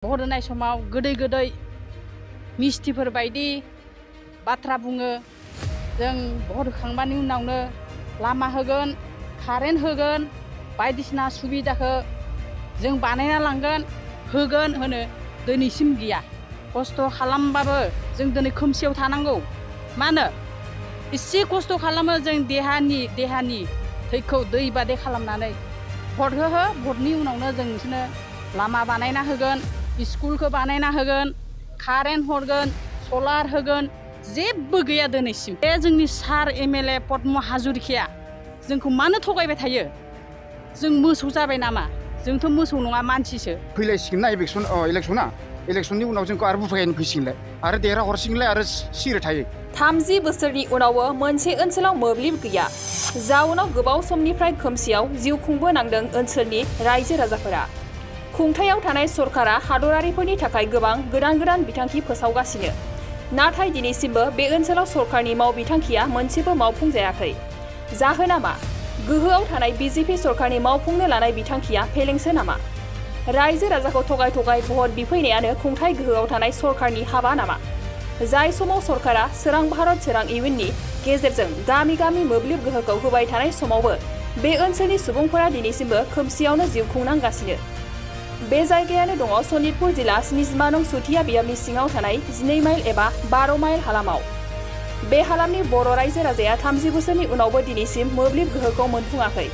भट होनाय समाव गोदै गोदै मिस्थिफोर बायदि बाथ्रा बुङो। जों भट होखांबानि उनावनो लामा होगोन, कारेन्ट होगोन, बायदिसिना सुबिदाखौ जों बानायना लांगोन, होगोन होनो दिनैसिम गैया। खस्थ' खालामबाबो जों दिनै खोमसियाव थानांगौ। मानो एसे खस्थ' खालामो जों देहानि थैखौ दै बादि खालामनानै भट हो भटनि उनावनो जों नोंसोरनो लामा बानायना होगोन, स्कुलखौ बानायना होगोन, कारेन्ट हरगोन, सलार होगोन, जेबो गैया दिनैसिम। बे जोंनि सार एमएलए पद्म हाजरिकाया जोंखौ मानो थगायबाय थायो? जों मोसौ जाबाय नामा? जोंथ' मोसौ नङा, मानसिसो। फैलायसिगोन ना इलेक्सननि उनाव जोंखौ आरो बुफायनो फैसिगोनलाय आरो देरहा हरसिगोनलाय आरो सिरि थायो। 30 बोसोरनि उनावबो मोनसे ओनसोलाव मोब्लिब गैया। जाउनाव गोबाव समनिफ्राय खोमसियाव जिउ खुंबोनांदों ओनसोलनि रायजो राजाफोरा। खुंथायाव थानाय सरकारा हादरारिफोरनि थाखाय गोबां गोदान बिथांखि फोसावगासिनो। नाथाय दिनैसिमबो बे ओनसोलाव सरकारनि मावबिथांखिया मोनसेबो मावफुंजायाखै। जाहोना मा? गोहोआव थानाय बीजेपी सरकारनि मावफुंनो लानाय बिथांखिया फेलेंसो नामा? रायजो राजाखौ थगाय भट बिफैनायानो खुंथाय गोहोआव थानाय सरकारनि हाबा नामा? जाय समाव सरकारा सोरां भारत सोरां इयुननि गेजेरजों गामि मोब्लिब गोहोखौ होबाय थानाय समावबो बे ओनसोलनि सुबुंफोरा दिनैसिमबो खोमसियावनो जिउ खुंनांगासिनो। बे जायगायानो दङ सनितपुर जिल्ला 70 नं सुथिया बियाबनि सिङाव थानाय 12 माइल एबा 12 माइल हालामाव। बे हालामनि बर' रायजो राजाया 30 बोसोरनि उनावबो दिनैसिम मोब्लिब गोहोखौ मोनफुङाखै।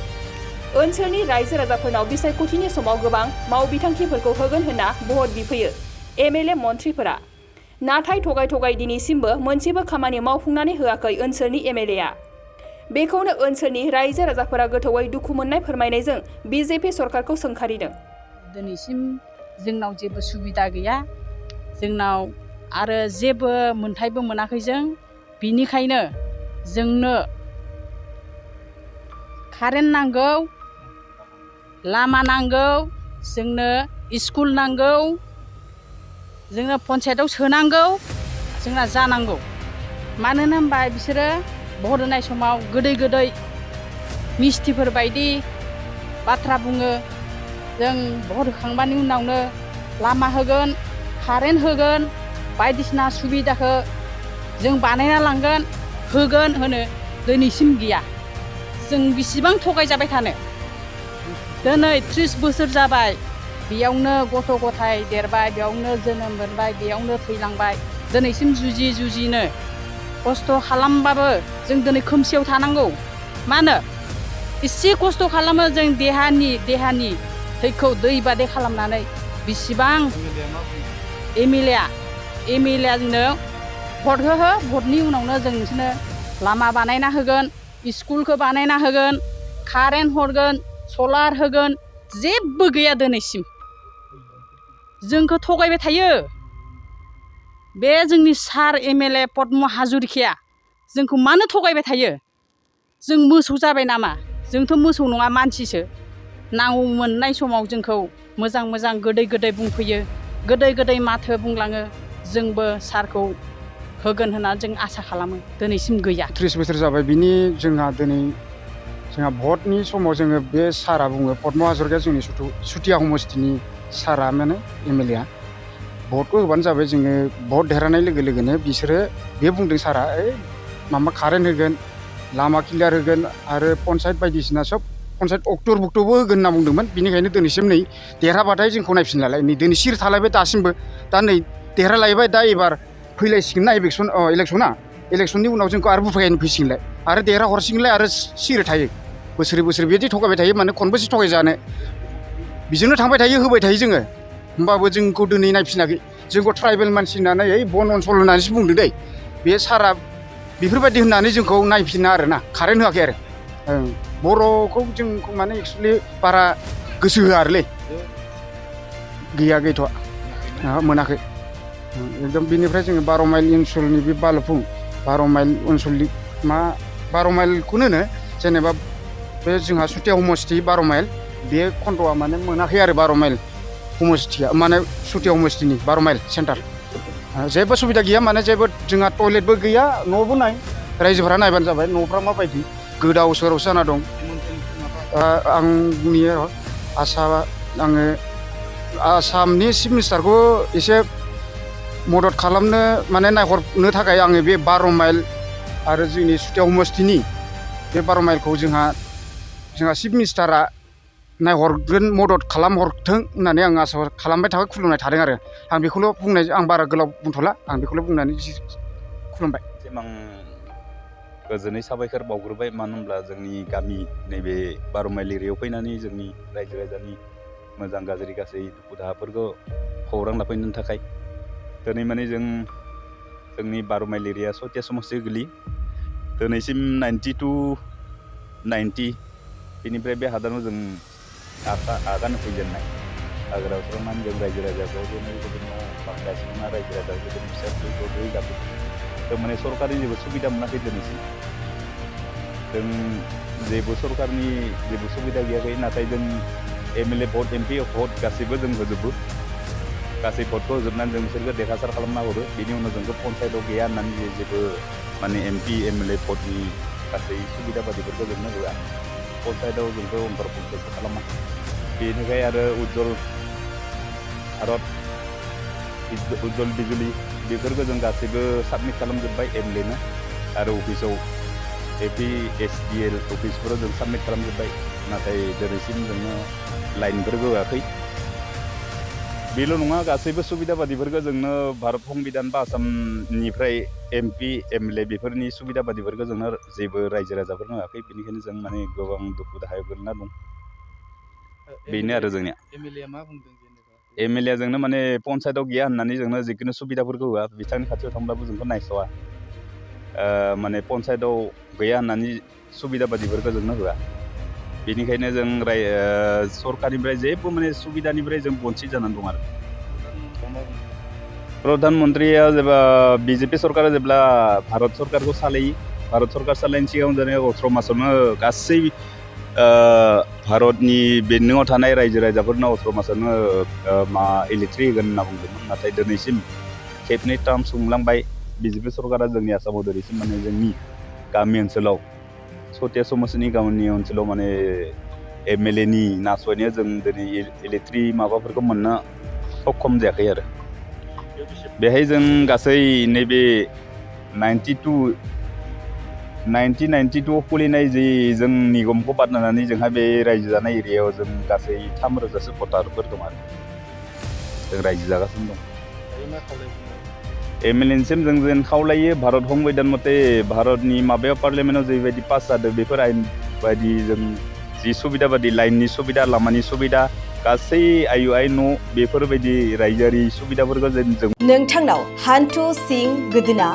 ओनसोलनि रायजो राजाफोरनाव बिसायख'थिनि समाव गोबां मावबिथांखिफोरखौ होगोन होनना भट बिफैयो एमएलए मन्थ्रिफोरा। नाथाय थगाय दिनैसिमबो मोनसेबो खामानि मावफुंनानै होआखै ओनसोलनि एमएलएआ। बेखौनो ओनसोलनि रायजो राजाफोरा गोथौयै दुखु मोननाय फोरमायनायजों बीजेपी सरकारखौ सोंखारिदों। दिनैसिम जोंनाव जेबो सुबिदा गैया, जोंनाव आरो जेबो मोनथायबो मोनाखै जों। बिनिखायनो जोंनो कारेन्ट नांगौ, लामा नांगौ, जोंनो स्कुल नांगौ, जोंनो पन्सायतआव सोनांगौ, जोंना जानांगौ। मानो होनबा बिसोरो भट होनाय समाव गोदै मिस्थिफोर बायदि बाथ्रा बुङो। जों भट होखांबानि उनावनो लामा होगोन, कारेन्ट होगोन, बायदिसिना सुबिदाखौ जों बानायना लांगोन, होगोन होनो दिनैसिम गैया। जों बेसेबां थगायजाबाय थानो? दिनै 30 बोसोर जाबाय, बेयावनो गथ' गथाय देरबाय, बेयावनो जोनोम मोनबाय, बेयावनो थैलांबाय। दिनैसिम जुजिनो खस्थ' खालामबाबो जों दिनै खोमसियाव थानांगौ। मानो एसे खस्थ' खालामो जों देहानि थैखौ दै बादि खालामनानै। बेसेबां एमएलएआ जोंनो भट हो भटनि उनावनो जों नोंसोरनो लामा बानायना होगोन, स्कुलखौ बानायना होगोन, कारेन्ट हरगोन, सलार होगोन, जेबो गैया दिनैसिम। जोंखौ थगायबाय थायो। बे जोंनि सार एमएलए पद्म हाजरिकाया जोंखौ मानो थगायबाय थायो? जों मोसौ जाबाय नामा? जोंथ' मोसौ नङा, मानसिसो। नांगौ मोननाय समाव जोंखौ मोजां गोदै बुंफैयो, गोदै माथो बुंलाङो। जोंबो सारखौ होगोन होनना जों आसा खालामो। दिनैसिम गैया। 30 बोसोर जाबाय बिनि जोंहा भटनि समाव जोङो बे सारा बुङो, पद्म हाजरिकाया जोंनि सुथिया समस्थिनि सारा माने एमएलएआ भटखौ होबानो जाबाय। जोङो भट देरहानाय लोगोनो बिसोरो बे बुंदों सारा माबा कारेन्ट होगोन, लामा क्लियार होगोन आरो पन्सायत बायदिसिना सब पन्सायत अक्ट'बो होगोन होनना बुंदोंमोन। बिनिखायनो दिनैसिम नै देरहाबाथाय जोंखौ नायफिनलाय नै दिनै सिरि थालायबाय दासिमबो। दा नै देरहालायबाय, दा एबार फैलायसिगोन ना इलेक्सननि उनाव जोंखौ आरो बुफायनो फैसिगोनलाय आरो देरहा हरसिगोनलाय आरो सिरि थायो। बोसोरै बिदि थगायबाय थायो। माने खनबेसे थगायजानो? बिजोंनो थांबाय थायो, होबाय थायो जोङो। होमबाबो जोंखौ दिनै नायफिनाखै। जोंखौ ट्राइबेल मानसि होननानै बन अनसल होननानैसो बुंदों दै। बे सारा बेफोरबायदि होननानै जोंखौ नायफिना आरोना, कारेन्ट होआखै आरो। बर'खौ जोंखौ माने एक्सुवेलि बारा गोसो होआ आरोलै। गैथ'आ मोनाखै एकदम। बेनिफ्राय जोङो 12 माइल ओनसोलनि बे बालुफुं 12 माइल ओनसोलनि 12 माइलखौनो होनो जेनेबा बे जोंहा सुथिया समस्ति 12 माइल बे खन्द'आ माने मोनाखै आरो 12 माइल समस्तिया माने सुथिया समस्तिनि 12 माइल सेन्टार जेबो सुबिदा गैया। माने जेबो जोंहा टयलेटबो गैया, न'बो नाय, रायजोफोरा नायबानो जाबाय न'फ्रा माबायदि गोदाव सोरावसो जाना दं। आं बुंनि आङो आसामनि चिफ मिनिस्टारखौ एसे मदद खालामनो माने नायहरनो थाखाय आङो बे 12 माइल आरो जोंनि सुतिया समस्तिनि बे 12 माइलखौ जोंहा चिफ मिनिस्टारा नायहरगोन मदद खालामहरथों होननानै आं आसा खालामबाय थाबाय खुलुमनाय थादों आरो आं बेखौल' बुंनाय आं बारा गोलाव बुंथ'ला आं बेखौल' बुंनानै खुलुमबाय। आं गोजोनै साबायखर बावग्रोबाय मानो होनब्ला जोंनि गामि नैबे 12 माइल एरियायाव फैनानै जोंनि रायजो राजानि मोजां गाज्रि गासै दुखु दाहाफोरखौ खौरां लाफैनो थाखाय दिनै माने जोंनि 12 माइल एरिया सतिया समस्ति गोलैयो दिनैसिम 90 to 90 बेनिफ्राय बे हादानाव जों आगान होफैजेननाय हाग्रा सुस्रांनानै जों रायजो राजा गावजों माखासे रायजो राजा गोदोनि फिसा फिसौ गाबो जों माने सरकारनि जेबो सुबिदा मोनाखै दिनैसिम जों जेबो सरकारनि जेबो सुबिदा गैयाखै नाथाय जों MLA भट MP भट गासैबो जों होजोबो गासै भटखौ होजोबनानै जों बिसोरखौ देरहासार खालामना हरो बेनि उनाव जोंखौ पन्सायतआव गैया होननानै जेबो माने MP MLA भटनि गासै सुबिदा बादिफोरखौ जोंनो होआ पन्सायतआव जोंखौ अन्तर्भुक्त खालामा बेनिफ्राय आरो उज्जवल भारत उज्जवल बिजुलि बेफोरखौ जों गासैबो साबमिट खालामजोब्बाय MLA नो आरो अफिसाव APSDL अफिसफोराव जों साबमिट खालामजोब्बाय नाथाय दिनैसिम जोंनो लाइनफोरबो होआखै बेल' नङा गासैबो सुबिदा बादिफोरखौ जोंनो भारत संबिधान बा आसामनिफ्राय MP MLA बेफोरनि सुबिदा बादिफोरखौ जोंनो जेबो रायजो राजाफोरनो होआखै बेनिखायनो जों माने गोबां दुखु दाहायाव गोलैना दं बेनो आरो जोंनिया MLA जोंनो माने पन्सायतआव गैया होननानै जोंनो जिखुनु सुबिदाफोरखौ होआ बिथांनि खाथियाव थांब्लाबो जोंखौ नायस'आ माने पन्सायतआव गैया होननानै सुबिदा बादिफोरखौ जोंनो होआ बेनिखायनो जों सरकारनिफ्राय जेबो माने सुबिदानिफ्राय जों बन्सित जानानै दं आरो प्रधानमन्त्रिया जेब्ला BJP सरकारा जेब्ला भारत सरकारखौ सालायो भारत सरकार सालायनायनि सिगां जानाय 18 मासावनो गासै भारतनि बेन्दोङाव थानाय रायजो राजाफोरनो 18 मासावनो इलेक्ट्रिक होगोन होनना बुंदोंमोन नाथाय दिनैसिम खेबनै टार्म खुंलांबाय BJP सरकारा जोंनि आसामाव दिनैसिम माने जोंनि गामि ओनसोलाव सतिया समस्तिनि गामिनि ओनसोलाव माने MLA नि नासयनाया जों दिनै इलेक्ट्रिक माबाफोरखौ मोननो सक्षम जायाखै आरो बेहाय जों गासै नैबे 1992 खुलिनाय जि जों निगमखौ बानायनानै जोंहा बे रायजो जानाय एरियायाव जों गासै 3,000सो भटारफोर दं आरो जों रायजो जागासिनो दं MLA-निसिम जों जेन खावलायो भारत संबिधान मथे भारतनि माबायाव पार्लियामेन्टआव जेबायदि पास जादों बेफोर आयेन बायदि जों जि सुबिदा बादि लाइननि सुबिदा लामानि सुबिदा गासै IUI न' बेफोरबायदि रायजोआरि सुबिदाफोरखौ जों नोंथांनाव हान्थु सिं गोदोना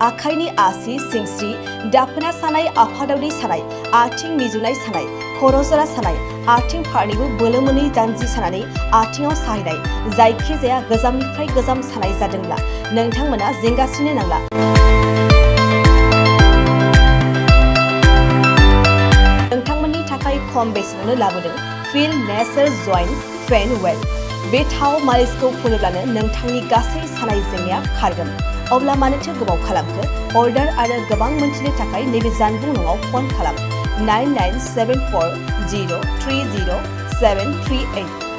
आखाइनि आसि सिंस्रि दाफोना सानाय आफादावनि सानाय आथिं मिजुनाय सानाय खर' जरा सानाय आथिं फारनैबो बोलो मोनै जानजि सानानै आथिङाव साहैनाय जायखिजाया गोजामनिफ्राय गोजाम सानाय जादोंब्ला नोंथांमोना जिंगासिनो नांला नोंथांमोननि थाखाय खम बेसेनावनो लाबोदों फिल नेचार जइन्ट फेन वेल बे थाव मालिसखौ फुनोब्लानो नोंथांनि गासै सानाय जेंनाया खारगोन अब्ला मानोथो गोबाव खालामखो अर्डार आरो गोबां मोनथिनो थाखाय नैबे जानबुं नङाव फन खालाम 9974030738